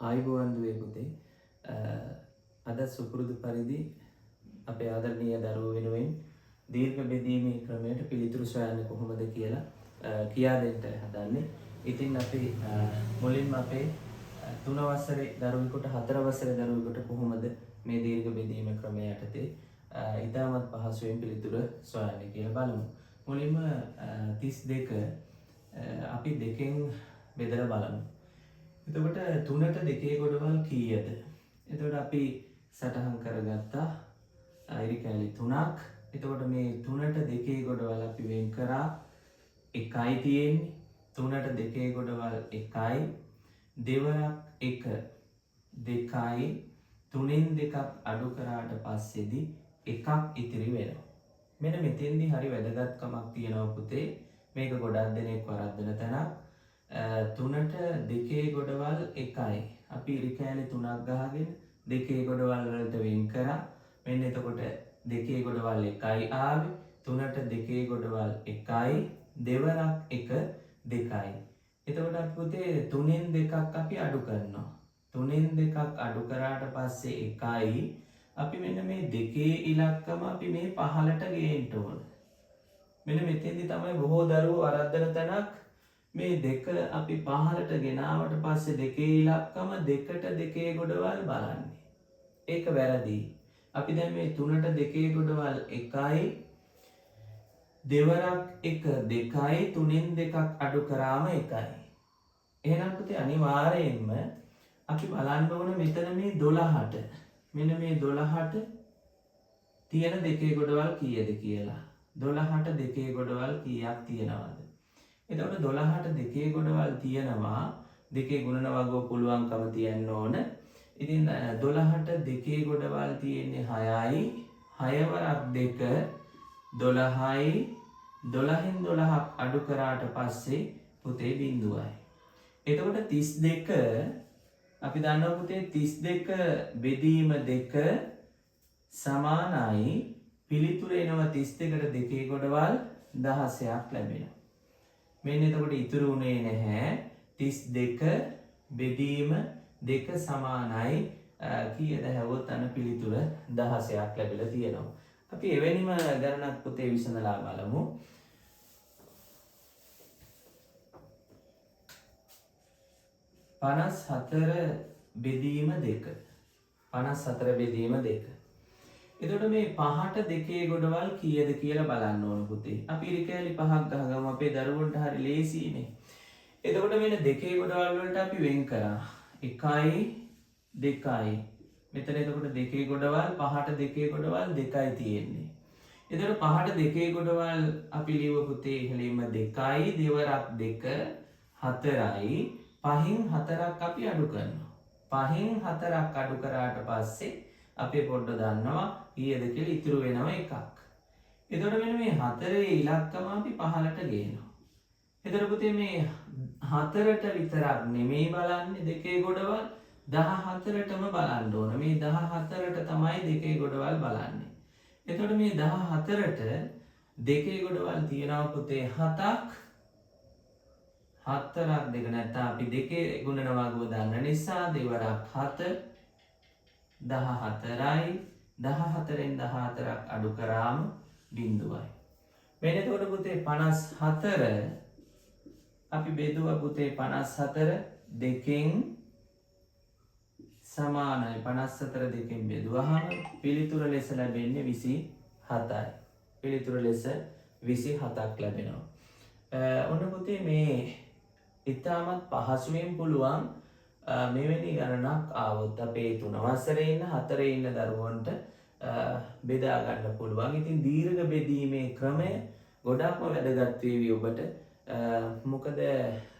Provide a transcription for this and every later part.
ආයුබෝවන් දුවේ පුතේ. අද සුපුරුදු පරිදි අපේ ආදරණීය දරුවෝ වෙනුවෙන් දීර්ඝ බෙදීමේ ක්‍රමයට පිළිතුරු සොයන්නේ කොහොමද කියලා කියා දෙන්න හදන්නේ. ඉතින් අපි මුලින්ම අපේ 3 වසරේ දරුවෙකුට 4 වසරේ දරුවෙකුට කොහොමද මේ දීර්ඝ බෙදීම ක්‍රමය යටතේ ඉතාමත් පහසුවෙන් පිළිතුර සොයන්නේ කියලා බලමු. මුලින්ම 32 අපි දෙකෙන් බෙදලා බලමු. එතකොට 3ට 2 ගොඩවල් කීයද? එතකොට අපි සටහන් කරගත්තා ඉරි කෑලි 3ක්. එතකොට මේ 3ට 2 ගොඩවල් අපි වෙන් කරා 1යි තියෙන්නේ. 3ට 2 ගොඩවල් 1යි. දෙවරක් 1 2යි. 3න් 2ක් අඩු කරාට පස්සේදී 1ක් ඉතිරි වෙනවා. මෙන්න මෙතෙන්දී හරි වැදගත්කමක් තියෙනවා පුතේ. මේක ගොඩක් දෙනෙක් වරද්දන තැනක්. 3ට 2 ගොඩවල් 1යි. අපි ඉරි කෑලි 3ක් ගහගෙන 2 ගොඩවල් වලට වෙන් කරා. මෙන්න එතකොට 2 ගොඩවල් 1යි ආවේ. 3ට 2 ගොඩවල් 1යි. දෙවරක් 1 2යි. එතකොට අපි පුතේ 3න් 2ක් අපි අඩු කරනවා. 3න් 2ක් අඩු කරාට පස්සේ 1යි. අපි මෙන්න මේ 2 ඉලක්කම අපි මේ පහළට ගේන්න ඕන. මෙන්න මෙතෙන්දි තමයි බොහෝ දරුවෝ වරද්දන තැනක්. මේ 2 අපි පහළට ගෙනාවට පස්සේ 2 ඉලක්කම 2ට 2 ගොඩවල් බලන්නේ. ඒක වැරදි. අපි දැන් මේ 3ට 2 ගොඩවල් 1යි. දෙවරක් 1 2යි. 3න් 2ක් අඩු කරාම 1යි. එහෙනම් පුතේ අනිවාර්යයෙන්ම අපි බලන්න ඕන මෙතන මේ 12ට. මෙන්න මේ 12ට තියෙන 2 ගොඩවල් කීයද කියලා. 12ට 2 ගොඩවල් කීයක් තියෙනවද? එතකොට 12ට 2 ගොඩවල් තියෙනවා. 2 ගුණන වගුව පුළුවන්කම තියන්න ඕන. ඉතින් 12ට 2 ගොඩවල් තියෙන්නේ 6යි. 6 වරක් 2 12යි. 12න් 12ක් අඩු කරාට පස්සේ පුතේ බිඳුවයි. එතකොට 32 අපි දන්නවා පුතේ 32 බෙදීම 2 සමානයි පිළිතුර එනවා 32ට 2 ගොඩවල් 16ක් ලැබෙනවා. මෙන්න එතකොට ඉතුරු වුණේ නැහැ. 32 බෙදීම 2 සමානයි කීයද හැවොත් අන පිළිතුර 16ක් ලැබිලා තියෙනවා. අපි එවැනිම ගණනක් පුතේ විසඳලා බලමු. 54 බෙදීම 2. 54 බෙදීම 2. එතකොට මේ 5ට 2 ගොඩවල් කීයද කියලා බලන්න ඕන පුතේ. අපි ඉරි කෑලි 5ක් ගහගමු. අපේ දරුවන්ට හරි ලේසියිනේ. එතකොට මෙන්න 2 ගොඩවල් වලට අපි වෙන් කරා. 1යි 2යි. මෙතන එතකොට 2 ගොඩවල් 5ට 2 ගොඩවල් 2යි තියෙන්නේ. එතකොට 5ට 2 ගොඩවල් අපි ලියුව පුතේ ඉහළින්ම 2යි දෙවරක් 2 4යි. 5න් 4ක් අපි අඩු කරනවා. 5න් 4ක් අඩු කරාට පස්සේ අපේ පොඩ්ඩ දන්නවා කීයද කියලා ඉතුරු වෙනවා 1ක්. එතකොට මෙන්න මේ 4 ඉලක්කම අපි පහළට ගේනවා. එතකොට පුතේ මේ 4ට විතරක් නෙමෙයි බලන්නේ 2 ගොඩවල් 14ටම බලන්න ඕන. මේ 14ට තමයි 2 ගොඩවල් බලන්නේ. එතකොට මේ 14ට 2 ගොඩවල් තියෙනවා පුතේ 7ක්. 4ක් 2 නැත්නම් අපි 2 ගුණන වගුව දන්න නිසා දෙවරක් 7 14යි. 14න් 14ක් අඩු කරාම බිඳුවයි. මෙන්න එතකොට පුතේ 54 අපි බෙදුවා පුතේ 54 දෙකෙන් සමානයි. 54 දෙකෙන් බෙදුවහම පිළිතුර ලෙස ලැබෙන්නේ 27යි. පිළිතුර ලෙස 27ක් ලැබෙනවා. ඔන්න පුතේ මේ ඉතාමත් පහසුවෙන් පුළුවන් මෙවැනි ගණනක් ආවොත් අපේ 3 වසරේ ඉන්න 4 ඉන්න දරුවන්ට බෙදා ගන්න පුළුවන්. ඉතින් දීර්ඝ බෙදීමේ ක්‍රමය ගොඩක්ම වැදගත් වේවි ඔබට. මොකද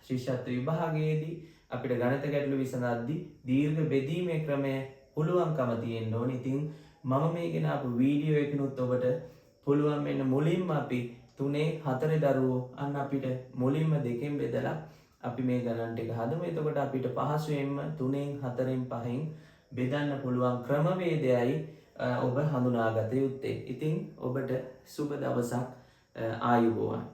ශිෂ්‍යත්ව විභාගයේදී අපිට ගණිත ගැටලු විසඳද්දී දීර්ඝ බෙදීමේ ක්‍රමය පුළුවන්කම තියෙන්න ඕන. ඉතින් මම මේ ගෙන ආපු වීඩියෝ එකනොත් ඔබට පුළුවන් වෙන්න මුලින්ම අපි 3 4 දරුවෝ අන්න අපිට මුලින්ම දෙකෙන් බෙදලා අපි මේ ගණන් ටික හදමු. එතකොට අපිට පහසුවෙන්ම 3න් 4න් 5න් බෙදන්න පුළුවන් ක්‍රමවේදයයි ඔබ හඳුනාගත යුත්තේ. ඉතින් ඔබට සුබ දවසක්. ආයුබෝවන්.